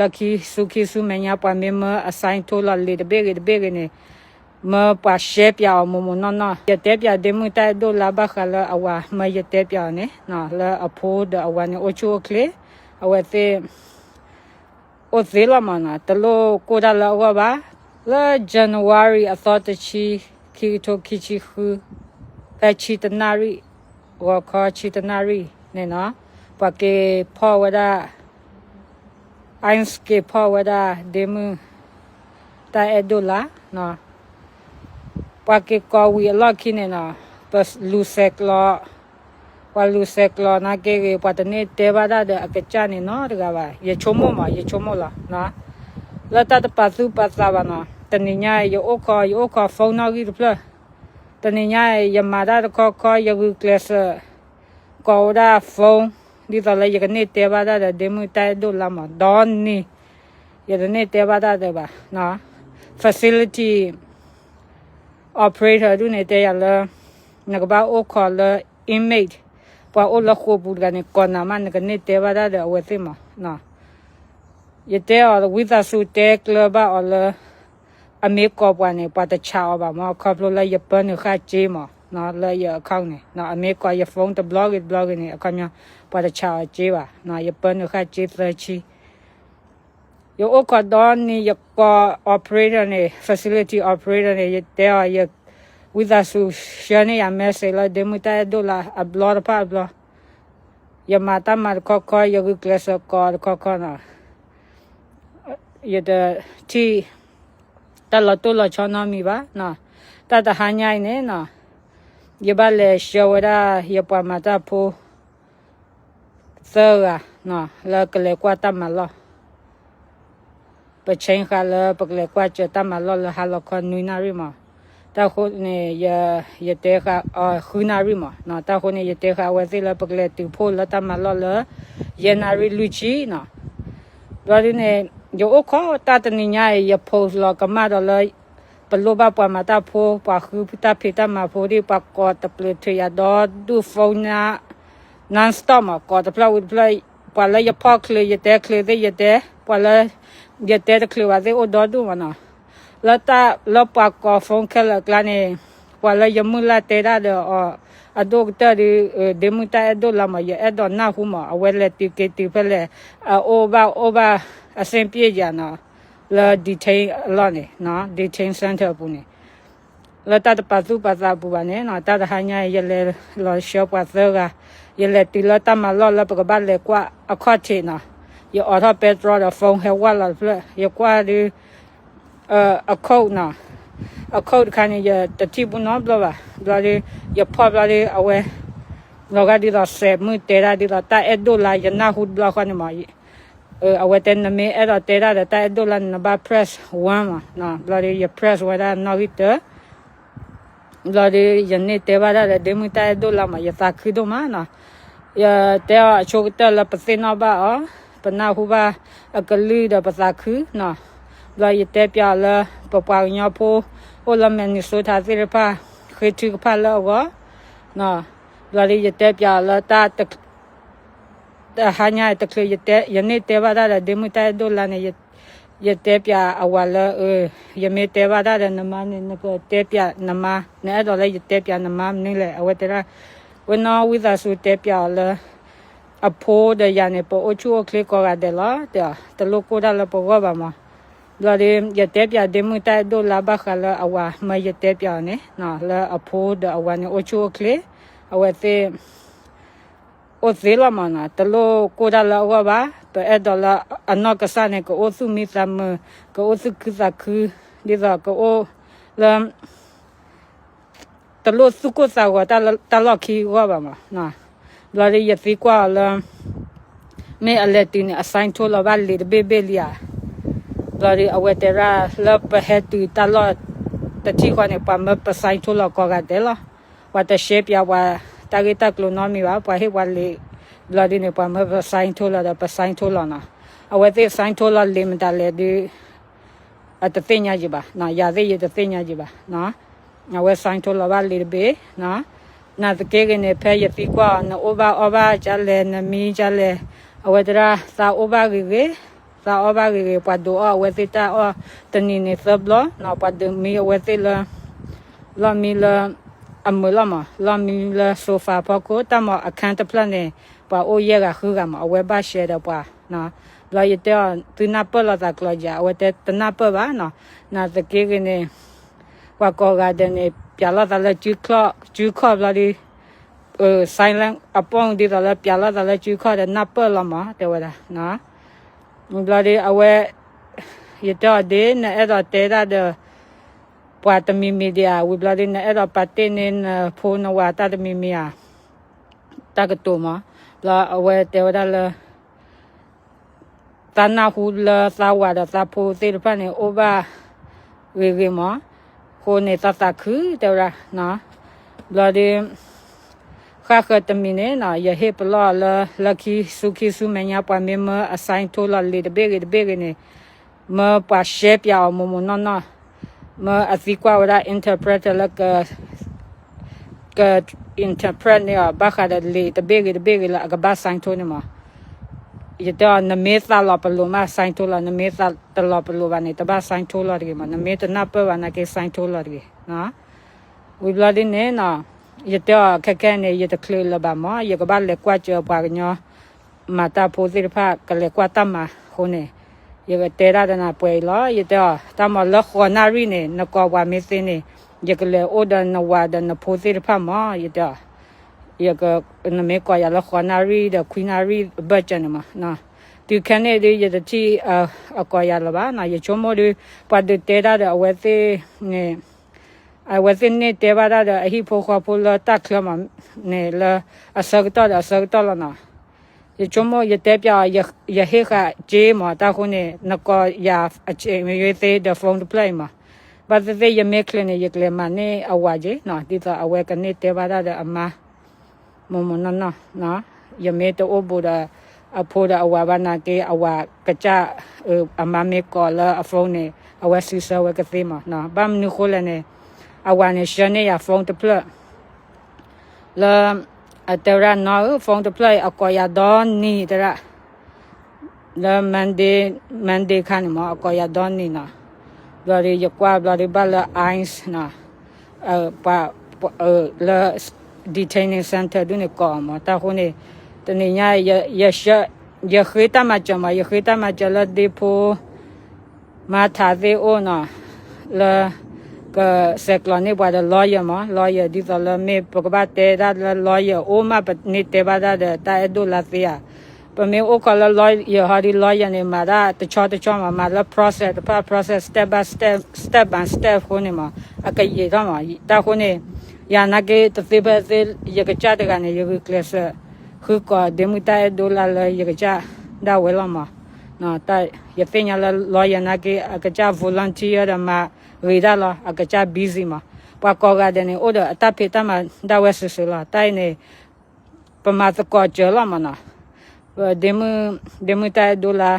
လၢခံဆူခံဆူမဲာ်ညါ ပှၤမ့ၢ်မၢအ sign ထိလီၤလံာ်တဘ့ၣ်ဂ့ၤတဘ့ၣ်ဂ့ၤန့ၣ်, မၢပှၤရှဲပၠးအီၤမိၢ်မိၢ်နီၢ်နီၢ်. ယတဲပၠးဒ့မုၢ်တၢ်အဲၣ်ဒိၣ်လၢဘၣ်ဃးလၢအဝၤမၢယတဲပၠးအီၤန့ၣ်, လၢအဖိဒီးအဝၤန့ၣ်အိၣ်ဆူၣ်အိၣ်ချ့, အဝဲသ့ၣ် အိၣ်သ့လီၤမးနီၤ, တလိၣ်ကိၢ်တၢ်လၢအဂီၢ်ဘၣ်. လၢ January အသီတဆံ, ခံကထိခံဆံဃု, ဖဲဆံတနၣ်ရံၣ်, ဂီၤခီဆံတနၣ်ရံၣ်န့ၣ်နီၤ, ပှၤက့ၤဖီၣ်ဝဲဒၣ် ICE က့ၤဖီၣ်ဝဲဒၣ်ဒ့မုၢ်တၢ်အဲၣ်ဒိၣ်လၢ ပှၤက့ၤကိးဝံၤအလီၢ်ခံန့ၣ်နီၤ, ပလူၤဆဲးကျိး, ပှၤလူၤဆဲးကျိးနာ်က့ဂ့ၤ ပှၤတန့ၢ်တဲဘၣ်တၢ်ဒီးအကစၢ်န့ၣ်နီတဂၤဘၣ်. ယဆိကမိၣ်မး, ယဆိကမိၣ်လီၤ. လၢတၢ်တပာ်သူၣ်ပာ်သးဘၣ်နီၤ, တနံၤညါအံၤ ယအိၣ်ခိး, ယအိၣ်ခိး phone နီၣ်ဂံၢ်တဖျၢၣ်, တနံၤညါအံၤ ယမၤတၢ်တခီခီ ယဂုာ်ကျဲးစၢး ကိးဝဲဒၣ် phone ဒ်သိးလၢယကန့ၢ်တဲဘၣ်တၢ်ဒီးဒ့မုၢ်တၢ်အဲၣ်ဒိၣ်လၢမး, ဒီနံၤ ယတန့ၢ်တဲဘၣ်တၢ်ဒီးဘၣ်. Facility operator ဒုးန့ၣ်တဲယၤလၢ နကဘၣ်အိၣ်ခိးလၢ inmate, ပှၤအိၣ်လၢဃိာ်ပူၤတဂၤန့ၣ် ကိးနၤမး နကန့ၢ်တဲဘၣ်တၢ်ဒီးအဝဲသ့ၣ်မး. ယတဲအီၤ ဝံသးစူၤတဲကျၢၤဘၣ်အီၤလၢ အမ့ၢ်ကိးပှၤန့ၣ် ပှၤတဆးအီၤဘၣ်မး, ခီဖျိလၢယပၢနုာ်ဃာ်စ့မး လၢယ account န့ၣ်, အမ့ၢ်ကိးယ phone တဘျီဂ့ၤတဘျီဂ့ၤန့ၣ် အခီပညီ ပှၤတဆးအီၤစ့ဘၣ်, ယပၢနုာ်ဃာ်စ့သၢဆံ. ယအိၣ်ခိးဒီနံၤ ယကိး operator န့ၣ်, facility operator န့ၣ် ယတဲအီၤ ယ ဝံသးစူၤ ဆှၢန့ၢ်ယၤ message လၢဒ့မုၢ်တၢ်အဲၣ်ဒိၣ်လၢအဘျီတဖၣ်အဘျီ, ယမၤတၢ်မၤတခီခီ ယဂုာ်ကျဲးစၢးကိးတခီခီနီၤ, ယတထံၣ်တၢ်လီၤတိၢ်လီၤဆီနီတမံၤဘၣ်. တၢ်တဟါညါအံၤန့ၣ်နီၤ, ယဘၣ်လဲၤဆှၢဝဲဒၣ်ယပှၤမၤတၢ်ဖိ သၢဂၤ လၢကလဲၤကွၢ်တၢ်မၤလီၢ် ပဆဲဃာ်လၢပကလဲၤကွၢ်စၢၤတၢ်မၤလီၢ်လၢဟါလီၤခီနွံနၣ်ရံၣ်မး, တၢ်ဃိန့ၣ် ယတဲဃာ် ဃုနၣ်ရံၣ်မး, တၢ်ဃိန့ၣ် ယတဲဃာ်အဝဲသ့ၣ်လၢပကလဲၤတုၤဖှိၣ်လၢတၢ်မၤလီၢ်လၢ ယဲၢ်နၣ်ရံၣ်လွံၢ်ဆံနီၤ. ဘျီဒုန့ၣ် ယအိၣ်ခိးတၢ်တနံၤညါအံၤ ယ post လီၤကမၣ်ဒီးလၢ ပလိၣ်ဘၣ်ပှၤမၤတၢ်ဖိ ပှၤဃုတၢ်ဖံးတၢ်မၤဖိဒ် ပှၤကိးတပျုာ်ထုးယၤဒီဒူၣ် phone ညါ non-stop မး, ကိးတဖျၢၣ်ဝံၤတဖျၢၣ်, ပှၤလၢယဖီၣ်ချုး ယတဲချုးသ့ၣ်ယတဲ, ပှၤလၢယတဲတချုးဘၣ်သ့ၣ်အိၣ်ဒီဒူၣ်မးနီၤ. လၢတၢ်လၢပှၤကိး phone ခဲလၢာ်အကျါန့ၣ်, ပှၤလၢယမုၢ်လၢ်တဲတၢ်ဒီးအီၤ အဒိၣ်ကတၢၢ်ဒုး ဒ့မုၢ်တၢ်အဲၣ်ဒိၣ်လၢမး ယအဲၣ်ဒိးနၢ်ဟူမး အဝဲလဲၤတုၤက့ၤတုၤဖဲလဲၣ်, အအိၣ်ဘၣ်အိၣ်ဘၣ်အဆင်ပြေယၤနီၤ, လၢ detain အလီၢ်န့ၣ်, detain center အပူၤန့ၣ် လၢတၢ်တပာ်သူၣ်ပာ်သးအပူၤဘၣ်န့ၣ်နီၤ, တၢ်တဟါညါအံၤ ယလဲၤလီၤဆှၢပှၤသၢဂၤ, ယလဲၤတုၤလၢတၢ်မၤလီၢ်လၢပကဘၣ်လဲၤကွၢ်အခီၣ်ထံးနီၤ, ယအိးထီၣ်ပဲတြီဒီး phone ဟဲဝါလီၤတဖျၢၣ်, ယကွၢ်ဒုး အ code နီၤ, အ code တခါန့ၣ် ယတထံၣ်ဘူးနီတဘျီဘၣ်, ဘျီဒုး ယဖီၣ်ဘျီဒုး အဝဲ လီၤဂာ်ဒ်သိးစဲးမုၢ်တဲဒၣ်ဒ်သိးတၢ်အဲၣ်ဒိၣ်လၢယနၢ်ဟူတဘျီဃီန့ၣ်မး, အဝဲတဲနမ့ၢ်အဲၣ်ဒိးတဲဒၣ်ဒီးတၢ်အဲၣ်ဒိၣ်လၢန့ၣ် နဘၣ် press one မး, ဘျီဒုး ယ press ဝဲဒၣ်နီၣ်ဂံၢ်တၢ ဘျီဒုး ယန့ၢ်တဲဘၣ်တၢ်ဒီးဒ့မုၢ်တၢ်အဲၣ်ဒိၣ်လၢမး ယသးခုဒိၣ်မးနီၤ, ယတဲအီၤအဆိကတၢၢ်လၢပသ့ၣ်နီၣ်ဘၣ်အီၤ, ပနၢ်ဟူဘၣ်အကလုၢ်ဒီးပသးခုနီၤ, ဘျီယတဲပၠးအီၤလၢ ပပှၤကညီဖိ အိၣ်လၢ Minnesota သ့ၣ်တဖၣ် ဃ့ထုကဖၣ်လၢအဂီၢ်, ဘျီဒုးယတဲပၠးအီၤလၢတၢ် တဟါညါတချုး ယန့ၢ်တဲဘၣ်တၢ်ဒီးဒ့မုၢ်တၢ်အဲၣ်ဒိၣ်လၢန့ၣ်, ယတဲပၠးအဝၤလၢ ယမ့ၢ်တဲဘၣ်တၢ်ဒီးနမါန့ၣ် နကတဲပၠးနမါ, နအဲၣ်ဒိးလၢယတဲပၠးနမါမနုၤလဲၣ်, အဝဲတဲဒၣ် ဝဲနီၢ်ဝံသးစူၤတဲပၠးအီၤလၢ အဖိဒီးယၤန့ၣ် ပအိၣ်ဆူၣ်အိၣ်ချ့ကိးဂၤဒဲးလီၤ, တဲအီၤ တလိၣ်ကိၢ်တၢ်လၢပဂီၢ်ဘၣ်မး, ဘျီဒုး ယတဲပၠးဒ့မုၢ်တၢ်အဲၣ်ဒိၣ်လၢဘၣ်ဃးလၢအဝၤမၢယတဲပၠးအီၤန့ၣ် လၢအဖိဒီးအဝၤန့ၣ်အိၣ်ဆူၣ်အိၣ်ချ့, အဝဲသ့ၣ် အိၣ်သ့လီၤမးနီၤ, တလိၣ်ကိၢ်တၢ်လၢအဂီၢ်ဘၣ်, ပအဲၣ်ဒိးလၢအနီၢ်ကစၢ်န့ၣ် ကအိၣ်သူၣ်မံသးမုာ်, ကအိၣ်သူၣ်ခုသးခု, ဒ်သိးကအိၣ်လၢ တလိၣ်သူၣ်ကိၢ်သးဂီၤတၢ်လီၢ်ခံအဂီၢ်ဘၣ်မး, ဘျီဒုးယသံကွၢ်အီၤလၢ မ့ၢ်အလဲၤတုၤန့ၣ် အ sign ထိလီၤဘၣ်လံာ်တဘ့ၣ်ဘ့ၣ်လံဧါ, ဘျီဒုးအဝဲတဲဒၣ်လၢပဟဲတုၤတၢ်လီၢ်တထံၣ်ဃီန့ၣ် ပှၤမၢပ sign ထိလီၤကိးဂၤဒဲးလီၤ, ပှၤတရှဲပၠးပှၤတၢ်ဂ့ၢ်တၢ်ကျိၤနီတမံၤဘၣ်, ပှၤဟ့ၣ်ပှၤလံာ်, ဘျီဒုးန့ၣ် ပှၤမၢပ sign ထိလီၤဒီးပ sign ထိလီၤနီၤ, အဝဲသ့ၣ် sign ထိလီၤလံာ်မတၤလဲၣ်ဒုး အတသ့ၣ်ညါယံၤဘၣ်, ယၤသ့ၣ်ယတသ့ၣ်ညါယံၤဘၣ်, အဝဲ sign ထိလီၤဘၣ်လံာ်တဘ့ၣ်, နာ်သက့ဂ့ၤန့ၣ် ဖဲယသံကွၢ်အီၤ နအိၣ်ဘၣ်အီၣ်ဘၣ်ဒ်လဲၣ်, နမံဒ်လဲၣ်, အဝဲတဲဒၣ်သးအိၣ်ဘၣ်ဂ့ၤဂ့ၤ, သးအီၣ်ဘၣ်ဂ့ၤဂ့ၤ ပှၤဒုးအီၣ်အဝဲသ့ၣ်တၢ်အီၣ်တနံၤန့ၣ်သၢဘျီနီၤ, ပှၤဒုးမံအဝဲသ့ၣ်လၢ လီၢ်မံလၢ အမုာ်လီၤမး, လီၢ်မံလၢ sofa ဖီခိၣ်, တၢ်မၤအခန်းတဖျၢၣ်န့ၣ် ပှၤအိၣ်ယဲၢ်ဂၤဃုဂၤမး, အဝဲဘၣ်ရှဲဒီးပှၤနီၤ. ဘျီယတဲအီၤ သုနၢ်ပၢၢ်လိာ်သးကျိၤယၤ, အဝဲတဲတနၢ်ပၢၢ်ဘၣ်နီၤ, နာ်သက့ဂ့ၤန့ၣ် ပှၤကိးဂၤဒဲးန့ၣ် ပျးလိာ်သးလၢ စုခီၣ်ဘျီဒီး silent အပိၢ်ဒ်သိးလၢပျးလိာ်သးလၢစုခီၣ်ဒီးနၢ်ပၢၢ်လီၤမး တဲဝဲဒၣ်နီၤ. ဘျီဒီးအဝဲ ယတဲအီၤဒ် နအဲၣ်ဒိးတဲတၢ်ဒီး ပှၤတမံၤမံၤဒံးဧါ, ဝံၤဘျီဒီး နအဲၣ်ဒိးပာ်တ့ၢ်န့ၢ်နဖိနဝၤတၢ်တမံၤမံၤဧါ, တၢ်ကတိၤမး. ဘျီအဝဲတဲဝဲဒၣ်လၢ သးနၢ်ဟူလၢသးဝၤဒီးသးဖိသ့ၣ်တဖၣ်န့ၣ် အိၣ်ဘၣ်ဂ့ၤဂ့ၤမး, အဃိန့ၣ်သးသးခု တဲဝဲဒၣ်နီၤ. ဘျီဒီး ဃၣ်ဃၢၤတမံၤန့ၣ်နီၤ ယဟ့ၣ်ပလီၢ်လၢ လၢခံဆူခံဆူမဲာ်ညါ ပှၤမ့ၢ်မၢအ sign ထိလီၤလံာ်တဘ့ၣ်ဂ့ၤတဘ့ၣ်ဂ့ၤန့ၣ် မၢပှၤရှဲပၠးအီၤမိၢ်မိၢ်နီၢ်နီၢ်, မၢအသံကွၢ်ဝဲဒၣ် interpreter လၢ က interpret န့ၢ်အီၤ ဘၣ်ဃးဒီးလံာ်တဘ့ၣ်ဂ့ၤတဘ့ၣ်ဂ့ၤလၢအကဘၣ် sign ထိန့ၣ်မး. ယတဲအီၤ နမ့ၢ်သးလီၤပလိာ်မး sign ထိလီၤ, နမ့ၢ်သးတလီၤပလိာ်ဘၣ်န့ၣ် တဘၣ် sign ထိလီၤတဂ့ၤမး, နမ့ၢ်တနၢ်ပၢၢ်ဘၣ်နာ်က့ sign ထိလီၤတဂ့ၤ. ဝံၤဘျီဒ်န့ၣ်နီၤ ယတဲအီၤခဲခဲန့ၣ် ယတချုးလၢၤဘၣ်မး, ယကဘၣ်လဲၤကွၢ်စၢၤပှၤကညီ မၤတၢ်ဖိသ့ၣ်တဖၣ် ကလဲၤကွၢ်တၢ်မၤအဃိန့ၣ်, ယကတဲဒၣ်ဒီးနၤပှဲၤအံၤလီၤ. ယတဲအီၤ တၢ်မၤလၢဃိးနၣ်ရံၣ်န့ၣ် နကိးပှၤမ့ၢ်သ့န့ၣ် ယကလဲၤအိၣ်ဒီးနဝၤဒီးနဖိသ့ၣ်တဖၣ်မး ယတဲအီၤ. ယက နမ့ၢ်ကိးယၤလၢဃိးနၣ်ရံၣ်ဒီးခွံနၣ်ရံၣ်အဘၢၣ်စၢၤန့ၣ်မး, တုၤခဲန့ၣ်ဒုး ယတထံၣ်အကိးယၤလၢၤဘၣ်နီၤ, ယဆိကမိၣ်ဒုး ပှၤဒုးတဲတၢ်ဒီးအဝဲသ့ၣ်န့ၣ် အဝဲသ့ၣ်န့ၣ်တဲဘၣ်တၢ်ဒီးအဟံၣ်ဖိဃီဖိလၢတၢ်ချၢမးန့ၣ် လၢအဆၢကတီၢ်ဒီးအဆၢကတီၢ်လီၤနီၤ. ယဆိကမိၣ်ယတဲပၠးအီၤ ယဟ့ၣ်ဃာ်က့မး, တၢ်ဃိန့ၣ် နကိးယၤအစ့မ့ၢ်ဂ့ၤသ့ဒီး phone တဖျၢၣ်အံၤမး, ဘၣ်သ့ၣ်သ့ၣ်ယမ့ၢ်ချုးန့ၣ် ယကလဲၤမၤန့ၢ်အဝၤက့နီၤ, ဒ်သိးအဝဲကန့ၢ်တဲဘၣ်တၢ်ဒီးအမါ မိၢ်မိၢ်နီၢ်နီၢ်, ယမ့ၢ်တအိၣ်ဘူးဒီးအဖိဒီးအဝၤဘၣ်နာ်က့ အဝၤကစၢ် အမါမ့ၢ်ကိးလၢအ phone န့ၣ် အဝဲစံးဆၢဝဲကသ့မး, ဘၣ်မနုၤဃိလဲၣ်န့ၣ် အဝၤန့ၣ် ဆှၢန့ၢ်ယၤ phone တဖျၢၣ် လၢ အတဲဝဲဒၣ်နီၤဧၢ phone တဖျၢၣ်အံၤ အကိးယၤဒီနံၤတဲဒၣ် လၢ Monday, Monday ခါန့ၣ်မး အကိးယၤဒီနံၤနီၤ, ဘျီဒီးယကွၢ်ဘျီဒီးဘၣ်လၢ ICE နီၤ, ပှၤ လၢ detaining center ဒ်န့ၣ်ကိးမး, တၢ်ဃိန့ၣ် တနံၤညါ ယဃ့တၢ်မၤစၢၤမး, ယဃ့တၢ်မၤစၢၤလၢဒ့ဖိ မၤထးသ့ၣ်အိၣ်နီၤ, လၢ ကဆဲးကျိးန့ၢ်ပှၤဒီး lawyer မး, lawyer ဒ်သိးလၢမ့ၢ်ပကဘၣ်တဲဒၣ်လၢ lawyer အိၣ်မး ပန့ၢ်တဲဘၣ်တၢ်ဒီးတၢ်အဲၣ်ဒိၣ်လါသ့ဧါ. ပမ့ၢ်အိၣ်ခိးလၢ lawyer ဟီဒီး lawyer န့ၣ် မၤဒၣ်တဆီတဆီမး, မၤလၢ process တဖၣ် process step by step, step by step အဃိန့ၣ်မး အကယံာ်ထီၣ်မး, တၢ်ဃိန့ၣ် ယၤနာ်က့တသ့ဖဲသ့ ယကစၢ်တဂၤန့ၣ် ယဂုာ်ကျဲးစၢး ဃုကိးဒ့မုၣ်တၢ်အဲၣ်ဒိၣ်လါလၢယကစၢ်ဒၣ်ဝဲလီၤမး, ယသ့ၣ်ညါလၢ lawyer နာ်က့ အကစၢ် volunteer ဒီးမၤဂ့ၤဒၣ်လီၤ, အကစၢ် busy မး, ပှၤကိးဂၤဒဲးန့ၣ် အိၣ်ဒီးအတၢ်ဖံးတၢ်မၤဒၣ်ဝဲစုာ်စုာ်လီၤ, တၢ်အံၤန့ၣ် ပမၤသကိးစၢၤလီၤမးနီၤ, ဒ့မုၣ်တၢ်အဲၣ်ဒိၣ်လါ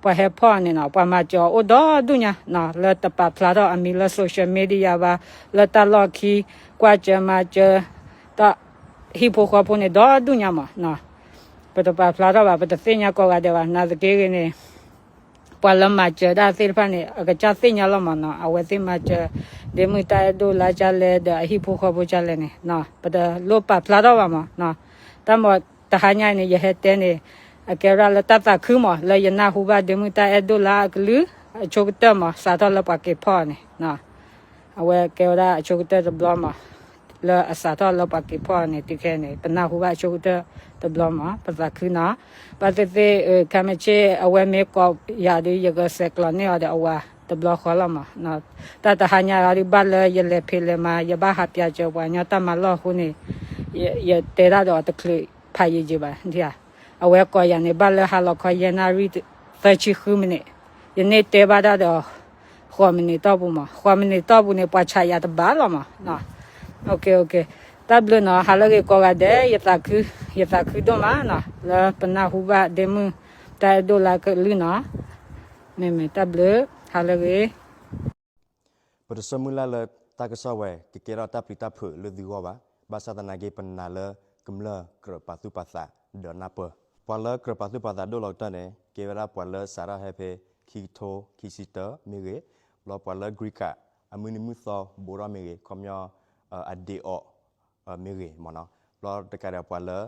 ပှၤဟဲဖီၣ်န့ၣ်နီၤ, ပှၤမၤစၢၤအီၤအိၣ်ဒီဒူၣ်ညါနီၤ, လၢတပာ်ဖျါထီၣ်အမံၤလၢ social media ဘၣ်, လၢတၢ်လီၢ်ခံ ကွၢ်စၢၤမၤစၢၤ တၢ်ဟံၣ်ဖိဃီဖိန့ၣ် ဒီဒူၣ်ညါမး, ပတပာ်ဖျါထီၣ်ဘၣ်, ပတသ့ၣ်ညါကိးဂၤဒဲးဘၣ်, နာ်သက့ဂ့ၤန့ၣ် ပှၤလၢမၤစၢၤဒၣ်သ့ၣ်တဖၣ်န့ၣ် အကစၢ်သ့ၣ်ညါလီၤမးနီၤ, အဝဲသ့ၣ်မၤစၢၤ ဒ့မုၣ်တၢ်အဲၣ်ဒိၣ်လါကလဲၣ်ဒီးအဟံၣ်ဖိဃီဖိကလဲၣ်န့ၣ် ပတလိၣ်ပာ်ဖျါထီၣ်ဘၣ်မး, တၢ်မ့ၢ်တဟါညါအံၤန့ၣ် ယဟဲတဲန့ၣ် အကဲဝဲဒၣ်လၢတၢ်သးခုမး လၢယနၢ်ဟူဘၣ်ဒ့မုၣ်တၢ်အဲၣ်ဒိၣ်လါအကလုၢ် အဆိကတၢၢ်မး စးထီၣ်လၢပှၤက့ၤဖီၣ်န့ၣ် အဝဲကဲဝဲဒၣ်အဆိကတၢၢ်တဘျီမး, လၢအစးထီၣ်လၢပှၤက့ၤဖီၣ်န့ၣ် တုၤခဲန့ၣ် ပနၢ်ဟူဘၣ်အဆိကတၢၢ်တဘျီမး, ပသးခုနီၤ, ဘၣ်သ့ၣ်သ့ၣ် ခဲမုၢ်ဆ့ၣ် အဝဲမ့ၢ်ကိးယၤဒီး ယကဆဲးကျိးန့ၢ်အီၤဒီးအဝၤတဘျီဃီလီၤမး, တၢ်တဟါညါအံၤဒီးဘၣ်လၢယလဲၤဖံးလဲၤမၤ ယဘၣ်ဟးပၠးစၢၤပှၤကညီတၢ်မၤလီၢ်အဃိန့ၣ် ယတဲဒၣ်ဒီးအီၤတချုးဖးယံာ်ယံာ်ဘၣ်, အဝဲကိးယၤန့ၣ် ဘၣ်လၢဟါလီၤခီယဲၢ်နၣ်ရံၣ် သၢဆံဃုမံးနံး, ယန့ၢ်တဲဘၣ်တၢ်ဒီး ဃိးမံးနံးတီၢ်ပူၤမး, ဃိးမံးနံးတီၢ်ပူၤန့ၣ် ပှၤဆးယၤတဘၣ်လီၤမး, တၢ်ဘျုးနီၤ, ဟါလၢဂ့ၤကိးဂၤဒဲး, ယသးခု, ယသးခုဒိၣ်မးနီၤ, လၢပနၢ်ဟူဘၣ်ဒ့မုၣ်တၢ်အဲၣ်ဒိၣ်လါကလုၢ်နီၤ, မ့မ့ၢ်တၢ်ဘျုး, ဟါလၢဂ့ၤ ပတဆၢမုၢ်လၢ်လၢတၢ်ကစီၣ်ဝဲ ကကဲထီၣ်တၢ်ပျံၤတၢ်ဖုးလၢသုဂီၢ်ဘၣ်, ဘၣ်ဆၣ်သနာ်က့ ပနာ်လၢကမျၢၢ်ကြၢးပာ်သူၣ်ပာ်သးဒီးနၢ်ပၢၢ် ပှၤလၢကြၢးပာ်သူၣ်ပာ်သးဒိၣ်လီၤကတၢၢ်န့ၣ် ကဲဝဲဒၣ်ပှၤလၢစးထီၣ်ဟဲဖဲ ခံကထိခံဆံတၢမ့ၢ်ဂ့ၤ, ဘျီပှၤလၢ green card အမုၢ်နံၤမုၢ်သီဘူးထီၣ်မ့ၢ်ဂ့ၤ, ခီပညီ အဒ့အီး မ့ၢ်ဂ့ၤမ့ၢ်နီၤ, ဘျီတကးဒီးပှၤလၢ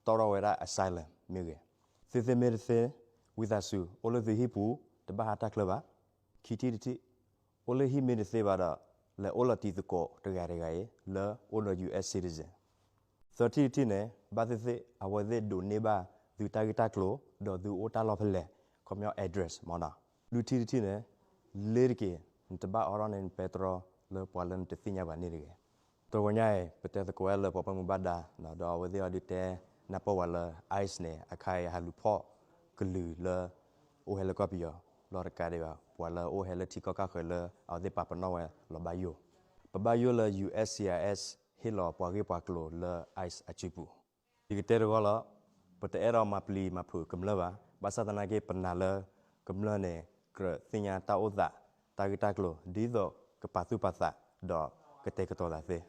တီၣ်ထီၣ်ဝဲဒၣ် asylum မ့ၢ်ဂ့ၤ, သုသ့မ့ၢ်တသ့ ဝံသးစူၤ အိၣ်လၢသုဟံၣ်ပူၤ တဘၣ်ဟးတၢ်ချၢဘၣ်. ခံထံၣ်တထံၣ်, အိၣ်လၢဟံၣ်မ့ၢ်တသ့ဘၣ်ဒီး လဲၤအိၣ်လီၤတံၤသကိးတဂၤတဂၤအံၤ လၢအိၣ်ဒီး U S citizen. သၢထံၣ်တထံၣ်န့ၣ် ဘၣ်သ့ၣ်သ့ၣ် အဝဲသ့ၣ်ဒိးန့ၢ်ဘၣ်သုတၢ်ဂ့ၢ်တၢ်ကျိၤ ဒီးသုအိၣ်တၢ်လီၢ်ဖဲလဲၣ်, ခီပညီ address မ့ၢ်နီၤ. လွံၢ်ထံၣ်တထံၣ်န့ၣ် လ့ၤတက့ၢ် နတဘၣ်အိးထီၣ်န့ၢ်နပဲတြီလၢပှၤလၢနတသ့ၣ်ညါဘၣ်န့ၣ်တဂ့ၤ. တဂီၤညါအံၤ ပတဲသကိးဝဲလၢပှၤဘၣ်မူဘၣ်ဒါ ဒီးအဝဲသ့ၣ်အီၤဒုးတဲနၢ်ပၢၢ်ဝဲလၢ ICE န့ၣ် အခါအံၤအဟးလူၤဖီၣ်ကလုာ်လၢ အိၣ်ဟဲလၢကီၢ်ပယီၤ လီၤတကးဒံးဘၣ် ပှၤလၢအိၣ်ဟဲလၢထံကီၢ်ကၢ်ဃၢၤလၢအဝဲသ့ၣ်ပာ်ပနီၣ်ဝဲလီၤဘၣ်ယိၣ်, ပဘၣ်ယိၣ်လၢ U S C I S ဟ့ၣ်လီၤပှၤဂ့ၢ်ပှၤကျိၤလၢ ICE အစုပူၤ. ယကတဲတဂီၢ်လီၤ, ပတအဲၣ်ဒိးမၤပျံၤမၤဖုးကမျၢၢ်ဘၣ်. ဘၣ်ဆၣ်သနာ်က့ ပနာ်လၢကမျၢၢ်န့ၣ် ကြၢးသ့ၣ်ညါတၢ်အိၣ်သး တၢ်ဂ့ၢ်တၢ်ကျိၤ ဒ်သိးကပာ်သူၣ်ပာ်သး ဒီးကတဲာ်ကတီၤသးသ့.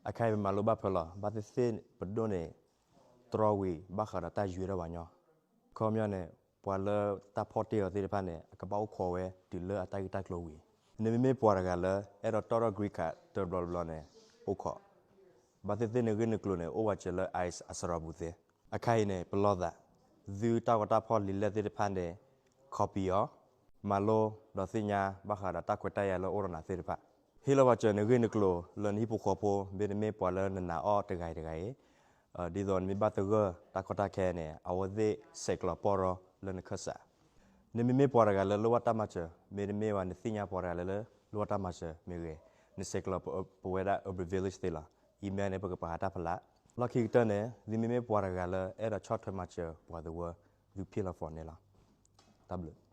အခါအံၤပမၤလိဘၣ်ဖဲလီၤ, ဘၣ်သ့ၣ်သ့ၣ်ပဒိၣ်န့ၣ် တြီဝံၤ ဘၣ်ဃးဒီးတၢ်ယွဲထီၣ်ပှၤညီ, ခီပညီန့ၣ် ပှၤလၢတၢ်ဖီၣ်တ့ၢ်အီၤသ့ၣ်တဖၣ်န့ၣ် အကဘၣ်အိၣ်ခိးဝဲတုၤလၢအတၢ်ဂ့ၢ်တၢ်ကျိၤဝံၤ. နမ့မ့ၢ်ပှၤတဂၤလၢ အဲၣ်ဒိးတီၣ်ထီၣ် green card တဘျီတဘျီန့ၣ် အိၣ်ခိး, ဘၣ်သ့ၣ်သ့ၣ်နဂ့ၢ်နကျိၤန့ၣ် အိၣ်ဝးစၢၤလၢ ICE အစရီပူၤသ့. အခါအံၤန့ၣ် ပလီၢ်သး, သုတၢ်ဂီၤတၢ်ဖီၣ်လံာ်လဲၢ်သ့ၣ်တဖၣ်န့ၣ် copy အီၤ, မၤလိဒီးသ့ၣ်ညါဘၣ်ဃးဒီးတၢ်ခွဲးတၢ်ယာ်လၢအိၣ်ဒီးနၤသ့ၣ်တဖၣ်. ဟ့ၣ်လီၤဝးစၢၤနဂ့ၢ်နကျိၤလၢနဟံၣ်ဖိဃီဖိ မ့တမ့ၢ်ပှၤလၢနနာ်အီၤတဂၤအံၤတဂၤအံၤ, ဒ်သိးနမ့ၢ်ဘၣ်သဂၢၢ်တၢ်ကီတၢ်ခဲန့ၣ် အဝဲသ့ၣ်ဆဲးကျိးပီၢ်ရီလၢနခၢၣ်စး. နမ့မ့ၢ်ပှၤတဂၤလၢလိၣ်ဘၣ်တၢ်မၤစၢၤ, မ့တမ့ၢ်ဘၣ်နသ့ၣ်ညါပှၤတဂၤလၢ လၢလိၣ်ဘၣ်တၢ်မၤစၢၤမ့ၢ်ဂ့ၤ, နဆဲးကျိးပဝဲဒၣ် Aboriginal Village သ့လီၤ. Email န့ၣ် ပကပာ်ဃာ်တၢ်ဖီလာ်. လီၢ်ခံကတၢၢ်န့ၣ် သုမ့မ့ၢ်ပှၤတဂၤလၢအဲၣ်ဒိးဆီၣ်ထွဲမၤစၢၤပှၤသဝီ, သုဖံၣ်လီၤ form န့ၣ်လီၤ. တၢ်ဘျုး.